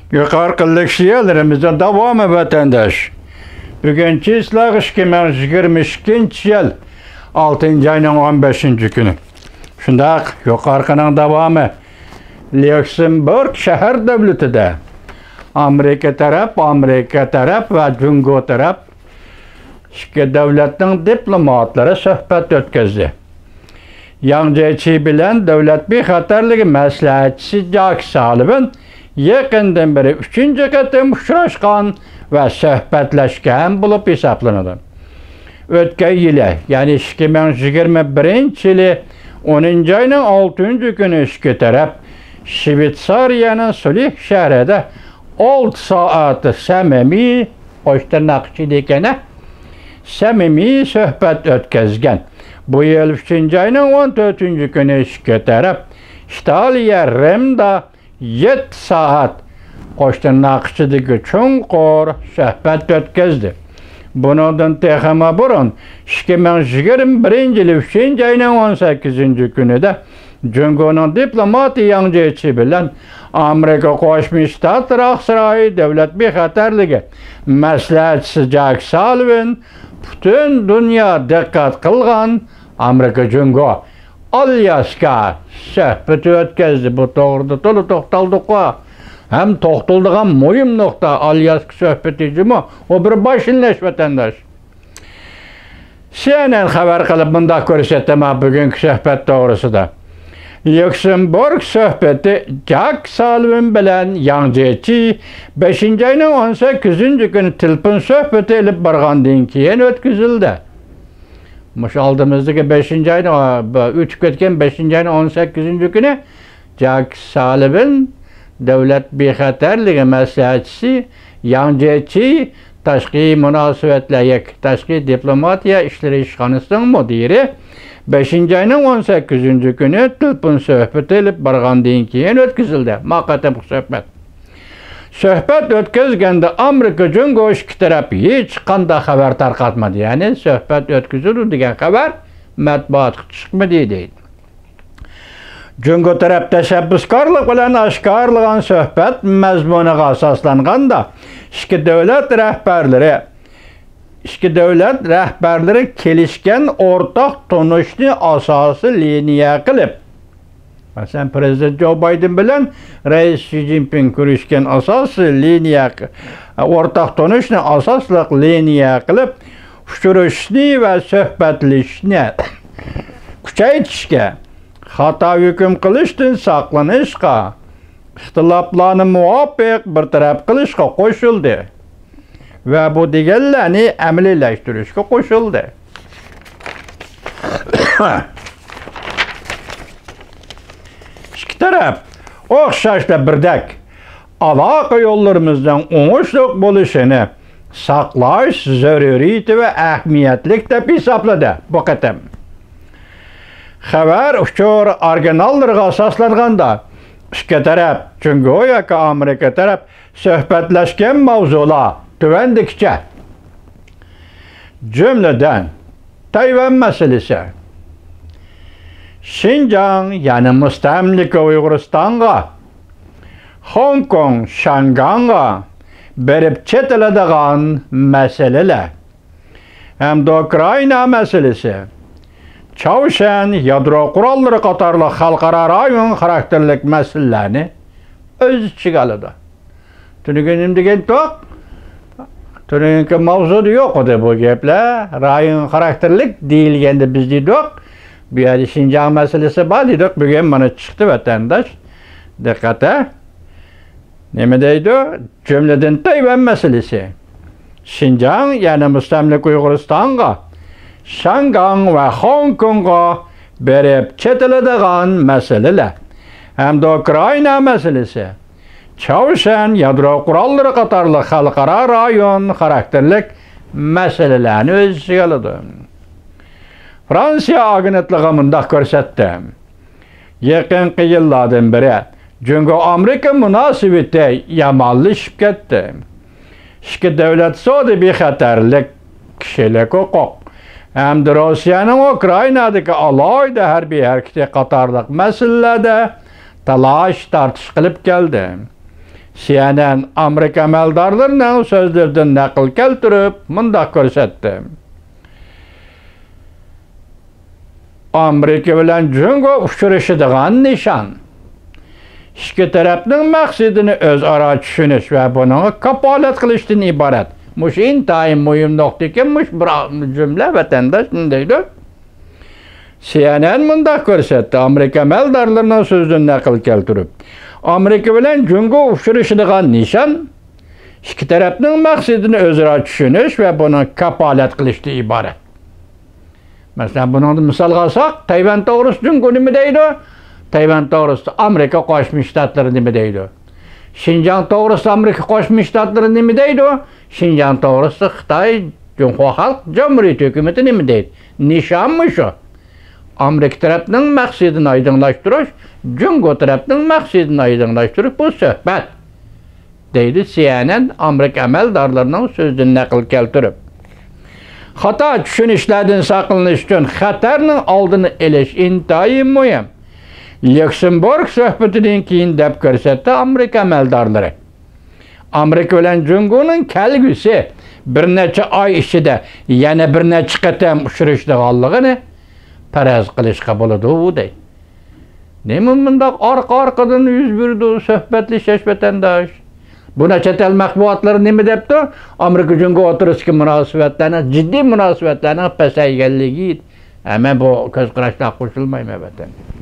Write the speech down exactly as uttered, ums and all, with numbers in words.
يۇقىرىقى لېكسىيەلىرىمىزنىڭ داۋامى، ۋەتەنداش. بۈگۈن چىسلاغ ئىككى مىڭ يىگىرمە ئىككىنچى يىل، ئالتىنچى ئاينىڭ ئون بەشىنچى كۈنى. شۇنداق، يۇقىرىقىنىڭ داۋامى. ليۇكسېمبۇرگ شەھەر دۆلىتىدە ئامېرىكا تەرەپ، ئامېرىكا تەرەپ ۋە جۇڭگو تەرەپ ئىككى دۆلەتنىڭ دىپلوماتلىرى سۆھبەت ئۆتكۈزدى. ياڭ جيېچى بىلەن دۆلەت بىخەتەرلىكى مەسلىھەتچىسى جاك سالىۋان يېقىندىن بېرى ئۈچىنچى قېتىم ئۇچراشقان ۋە سۆھبەتلەشكەن بولۇپ ھېسابلىنىدۇ. ئۆتكەن يىلى، يەنى ئىككى مىڭ يىگىرمە بىرىنچى يىلى ئونىنچى ئاينىڭ ئالتىنچى كۈنى ئىككى تەرەپ شۋېتسارىيەنىڭ سۇلىھ شەھىرىدە ئالتە سائەت سەمىمىي، قوش تىرناق ئىچىدە ئىكەن، سەمىمىي سۆھبەت ئۆتكۈزگەن. بۇ يىل ئۈچىنچى ئاينىڭ ئون تۆتىنچى كۈنى ئىككى تەرەپ ئىتالىيە رىمدا يەتتە سائەت، قوش تىرناق ئىچىدىكى چوڭقۇر سۆھبەت ئۆتكۈزدى. بۇنىڭدىن تېخىمۇ بۇرۇن، ئىككى مىڭ يىگىرمە بىرىنچى يىلى ئۈچىنچى ئاينىڭ ئون سەككىزىنچى كۈنىدە جۇڭگونىڭ دىپلوماتى ياڭ جيېچى بىلەن ئامېرىكا قوشما شتاتلىرى ئاقسارايى دۆلەت بىخەتەرلىكى مەسلىھەتچىسى جاك سالىۋان پۈتۈن دۇنيا دىققەت قىلغان ئامېرىكا جۇڭگو ئالياسكا سۆھبىتى ئۆتكۈزدى. بۇ توغرىدا تولا توختالدۇققۇ. ھەم توختىلىدىغان مۇھىم نۇقتا ئالياسكا سۆھبىتى جۇمۇ. ئۇ بىر باشلىنىش، ۋەتەنداش. سىئېنئېن خەۋەر قىلىپ مۇنداق كۆرسەتتى مانا بۈگۈنكى سۆھبەت توغرىسىدا. ليۇكسېمبۇرگ سۆھبىتى جاك سالىۋان بىلەن ياڭ جيېچى بەشىنچى ئاينىڭ ئون سەككىزىنچى كۈنى تېلېفون سۆھبىتى ئېلىپ بارغاندىن كېيىن ئۆتكۈزۈلدى. مۇشۇ ئالدىمىزدىكى بەشىنچى ئاينىڭ، ئۆتۈپ كەتكەن بەشىنچى ئاينىڭ ئون سەككىزىنچى كۈنى جاك سالىۋان دۆلەت بىخەتەرلىكى مەسلىھەتچىسى ياڭ جيېچى، تاشقى مۇناسىۋەتلەر ياكى تاشقى دىپلوماتىيە ئىشلىرى ئىشخانىسىنىڭ مۇدىرى، بەشىنچى ئاينىڭ ئون سەككىزىنچى كۈنى تېلېفون سۆھبىتى ئېلىپ بارغاندىن كېيىن ئۆتكۈزۈلدى. ما قېتىمقى سۆھبەت. سۆھبەت ئۆتكۈزگەندە ئامېرىكا جۇڭگو ئىككى تەرەپ ھېچقانداق خەۋەر تارقاتمىدى. يەنى سۆھبەت ئۆتكۈزۈلدى دېگەن خەۋەر مەتبۇئاتقا چىقمىدى، دەيدۇ. جۇڭگو تەرەپ تەشەببۇسكارلىق بىلەن ئاشكارىلىغان سۆھبەت مەزمۇنىغا ئاساسلانغاندا، ئىككى دۆلەت رەھبەرلىرى، ئىككى دۆلەت رەھبەرلىرى كېلىشكەن ئورتاق تونۇشنى ئاساسىي لىنىيە قىلىپ، مەسىلەن، پىرېزىدېنت جو بايدېن بىلەن رەئىس شى جىنپىڭ كۆرۈشكەن ئاساسىي لىنىيە، ئورتاق تونۇشنى ئاساسلىق لىنىيە قىلىپ، ئۇچرىشىشنى ۋە سۆھبەتلىشىشنى كۈچەيتىشكە، خاتا ھۆكۈم قىلىشتىن ساقلىنىشقا، ئىختىلاپلارنى مۇۋاپىق بىر تەرەپ قىلىشقا قوشۇلدى ۋە بۇ دېگەنلەرنى ئەمەلىيلەشتۈرۈشكە قوشۇلدى. ئىككى تەرەپ ئوخشاشلا بىردەك ئالاقە يوللىرىمىزنىڭ ئوڭۇشلۇق بولۇشىنى ساقلاش زۆرۈرىيىتى ۋە ئەھمىيەتلىك دەپ ھېسابلىدى. بۇ قېتىم خەۋەر ئۇچۇر ئورگىناللىرىغا ئاساسلانغاندا، ئىككى تەرەپ، جۇڭگو ياكى ئامېرىكا تەرەپ سۆھبەتلەشكەن ماۋزۇلار تۆۋەندىكىچە. جۈملىدىن، تەيۋەن مەسىلىسى، شىنجاڭ، يەنى مۇستەملىكە ئۇيغۇرىستانغا، خوڭكوڭ، شياڭگاڭغا بېرىپ چېتىلىدىغان مەسىلىلەر ھەمدە ئۇكرائىنا مەسىلىسى، چاۋشيەن، يادرو قوراللىرى قاتارلىق خەلقئارا رايون خاراكتېرلىك مەسىلىلەرنى ئۆز ئىچىگە ئالىدۇ. تۈنۈگۈن نېمە دېگەنتۇق؟ تۈنۈگۈنكى ماۋزۇدا يوق ئىدى بۇ گەپلەر. رايون خاراكتېرلىك دېيىلگەندە بىز دېدۇق، بۇ يەردە شىنجاڭ مەسىلىسى بار دېدۇق. بۈگۈن مانا چىقتى، ۋەتەنداش. دىققەت، ھە؟ نېمە دەيدۇ؟ جۈملىدىن تەيۋەن مەسىلىسى. شىنجاڭ، يەنى مۇستەملىكە ئۇيغۇرىستانغا، شياڭگاڭ ۋە خوڭكوڭغا بېرىپ چېتىلىدىغان مەسىلىلەر ھەمدە ئۇكرائىنا مەسىلىسى، چاۋشيەن، يادرو قوراللىرى قاتارلىق خەلقئارا رايون خاراكتېرلىك مەسىلىلەرنى ئۆز ئىچىگە ئالىدۇ. فرانسىيە ئاگېنتلىقى مۇنداق كۆرسەتتى. يېقىنقى يىللاردىن بېرى جۇڭگو ئامېرىكا مۇناسىۋىتى يامانلىشىپ كەتتى. ئىككى دۆلەت سودا بىخەتەرلىك، كىشىلىك ھوقۇق ھەمدە روسىيەنىڭ ئۇكرائىنادىكى ئالاھىدە ھەربىي ھەرىكىتى قاتارلىق مەسىلىلەردە تالاش تارتىش قىلىپ كەلدى. سىئېنئېن ئامېرىكا ئەمەلدارلىرىنىڭ سۆزلىرىدىن نەقىل كەلتۈرۈپ مۇنداق كۆرسەتتى: ئامېرىكا بىلەن جۇڭگو ئۇچرىشىدىغان نىشان ئىككى تەرەپنىڭ مەقسىتىنى ئۆزئارا چۈشىنىش ۋە بۇنىڭغا كاپالەت قىلىشتىن ئىبارەت. مۇشۇ ئىنتايىن مۇھىم نۇقتىكەن، مۇشۇ بىر جۈملە ۋەتەنداش نېمە دەيدۇ؟ سىئېنئېن مۇنداق كۆرسەتتى، ئامېرىكا ئەمەلدارلىرىنىڭ سۆزىدىن نەقىل كەلتۈرۈپ، ئامېرىكا بىلەن جۇڭگو ئۇچرىشىدىغان نىشان ئىككى تەرەپنىڭ مەقسىتىنى ئۆزئارا چۈشىنىش ۋە بۇنىڭغا كاپالەت قىلىشتىن ئىبارەت. مەسىلەن، بۇنىڭدىن مىسالغا ئالساق، تەيۋەن توغرىسىدا جۇڭگو نېمە دەيدۇ؟ تەيۋەن توغرىسىدا ئامېرىكا قوشما شتاتلىرى نېمە دەيدۇ؟ شىنجاڭ توغرىسىدا ئامېرىكا قوشما شتاتلىرى نېمە دەيدۇ؟ شىنجاڭ توغرىسىدا خىتاي، جۇڭخۇا خەلق جۇمھۇرىيىتى ھۆكۈمىتى نېمە دەيدۇ؟ نىشانمۇ شۇ. ئامېرىكا تەرەپنىڭ مەقسىتىنى ئايدىڭلاشتۇرۇش، جۇڭگو تەرەپنىڭ مەقسىتىنى ئايدىڭلاشتۇرۇش، بۇ سۆھبەت. دەيدۇ سىئېنئېن ئامېرىكا ئەمەلدارلىرىنىڭ سۆزىدىن نەقىل كەلتۈرۈپ. خاتا چۈشىنىشلەردىن ساقلىنىش ئۈچۈن خەتەرنىڭ ئالدىنى ئېلىش ئىنتايىن مۇھىم. ليۇكسېمبۇرگ سۆھبىتىدىن كېيىن دەپ كۆرسەتتى ئامېرىكا ئەمەلدارلىرى. ئامېرىكا بىلەن جۇڭگونىڭ كەلگۈسى بىر نەچچە ئاي ئىچىدە يەنە بىر نەچچە قېتىم ئۇچرىشىدىغانلىقىنى پەرەز قىلىشقا بولىدۇ، دەيدۇ. نېمە مۇنداق ئارقا-ئارقىدىن يۈز بېرىدۇ سۆھبەتلىشىش، ۋەتەنداش؟ بۇنى چەت ئەل مەتبۇئاتلىرى نېمە دەپتۇ؟ ئامېرىكا جۇڭگو ئوتتۇرىسىدىكى مۇناسىۋەتلەرنىڭ، جىددىي مۇناسىۋەتلەرنىڭ پەسەيگەنلىكى. ھە، مەن بۇ كۆز قاراشلارغا قوشۇلمايمەن، ۋەتەنداش.